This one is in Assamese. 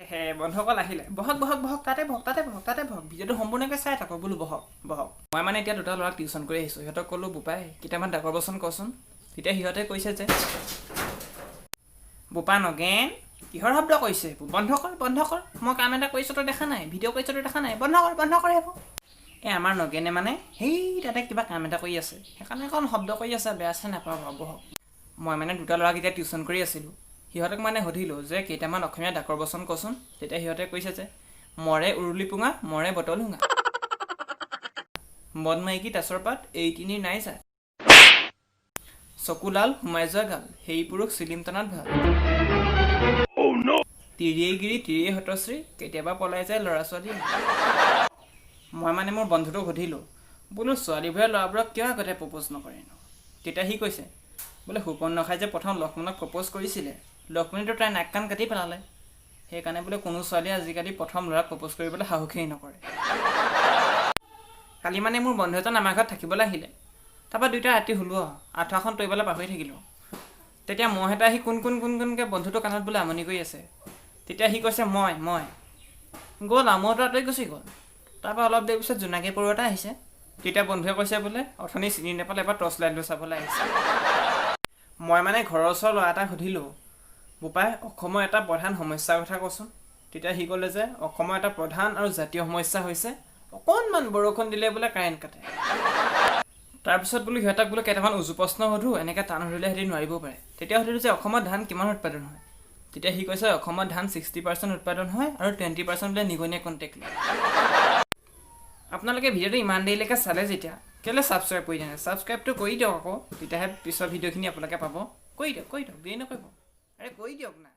হে বন্ধুসকল আহিলে, বহক বহক বহক, তাতে বহক, তাতে বহক, তাতে বহক। ভিডিঅ'টো সম্পূৰ্ণকৈ চাই থাকক বোলো, বহক বহক। মই মানে এতিয়া দুটা ল'ৰাক টিউশ্যন কৰি আহিছোঁ। সিহঁতক ক'লোঁ, "বোপাই, কেইটামান ডাকৰ বচন কচোন।" তেতিয়া সিহঁতে কৈছে যে, "বোপা নগেন, কিহৰ শব্দ কৈছে? বন্ধ কৰ, বন্ধ কৰ। মই কাম এটা কৰিছোঁ, তই দেখা নাই? ভিডিঅ' কৰিছোঁ, তই দেখা নাই? বন্ধ কৰ, বন্ধ কৰ সেইবোৰ।" এই আমাৰ নগেনে মানে সেই তাতে কিবা কাম এটা কৰি আছে, সেইকাৰণে অকণ শব্দ কৰি আছে। বেয়া চেয়া নাপাব, বহক। মই মানে দুটা ল'ৰাক এতিয়া টিউশ্যন কৰি আছিলোঁ। সিহঁতক মানে সুধিলোঁ যে কেইটামান অসমীয়া ডাকৰ বচন কচোন। তেতিয়া সিহঁতে কৈছে যে মৰে উৰুলি পুঙা, মৰে বটল শুঙা, মদ মাইকী তাচৰ পাত, এই তিনিৰ নাই জাত, চকু লাল সোমাই যোৱা গাল, সেই পুৰুষ চিলিম টনাত ভাল, তিৰিয়েই গিৰি তিৰিয়েই হতশ্ৰী, কেতিয়াবা পলাই যায় ল'ৰা ছোৱালী। মই মানে মোৰ বন্ধুটোক সুধিলোঁ বোলো, ছোৱালীবোৰে ল'ৰাবোৰক কিয় আগতে প্ৰপ'জ নকৰেনো? তেতিয়া সি কৈছে বোলে, শূৰ্পনখাই যে প্ৰথম লক্ষ্মণক প্ৰপ'জ কৰিছিলে, লক্ষ্মণেতো তাইৰ নাক কাণ কাটি পেলালে। সেইকাৰণে বোলে কোনো ছোৱালীয়ে আজিকালি প্ৰথম ল'ৰাক প্ৰপ'জ কৰিবলৈ সাহসেই নকৰে। কালি মানে মোৰ বন্ধু এজন আমাৰ ঘৰত থাকিবলৈ আহিলে। তাৰপৰা দুইটা ৰাতি শুলোঁ আৰু আঁঠুৱাখন তৰিবলৈ পাহৰি থাকিলোঁ। তেতিয়া মহ এটা আহি কোন কোন কোন কোনকৈ বন্ধুটোৰ কাণত বোলে আমনি কৰি আছে। তেতিয়া সি কৈছে, মই মই গ'ল আৰু মহটো আঁতৰি গুচি গ'ল। তাৰপৰা অলপ দেৰি পিছত জোনাকী পৰুৱা এটা আহিছে। তেতিয়া বন্ধুৱে কৈছে বোলে, অথনি চিনি নাপালে, এবাৰ টৰ্চ লাইট লৈ চাবলৈ আহিছে। মই মানে ঘৰৰ ওচৰৰ ল'ৰা এটাক সুধিলোঁ, "বোপাই, অসমৰ এটা প্ৰধান সমস্যাৰ কথা কচোন।" তেতিয়া সি ক'লে যে অসমৰ এটা প্ৰধান আৰু জাতীয় সমস্যা হৈছে অকণমান বৰষুণ দিলে বোলে কাৰেণ্ট কাটে। তাৰপিছত বোলো সিহঁতক বোলো কেইটামান উজু প্ৰশ্ন সোধোঁ, এনেকৈ টান সুধিলে সিহঁতি নোৱাৰিবও পাৰে। তেতিয়া সুধিলোঁ যে অসমত ধান কিমান উৎপাদন হয়? তেতিয়া সি কৈছে, অসমত ধান 60% উৎপাদন হয় আৰু 20% বোলে নিগনিয়ে কণ্টেক্ট লয়। আপোনালোকে ভিডিঅ'টো ইমান দেৰিলৈকে চালে যেতিয়া, কেলৈ ছাবস্ক্ৰাইব কৰি দিয়া নাই? ছাবস্ক্ৰাইবটো কৰি দিয়ক আকৌ, তেতিয়াহে পিছৰ ভিডিঅ'খিনি আপোনালোকে পাব। কৰি দিয়ক, কৰি দিয়ক, দেৰি নকৰিব। আৰে কৰি দিয়ক না।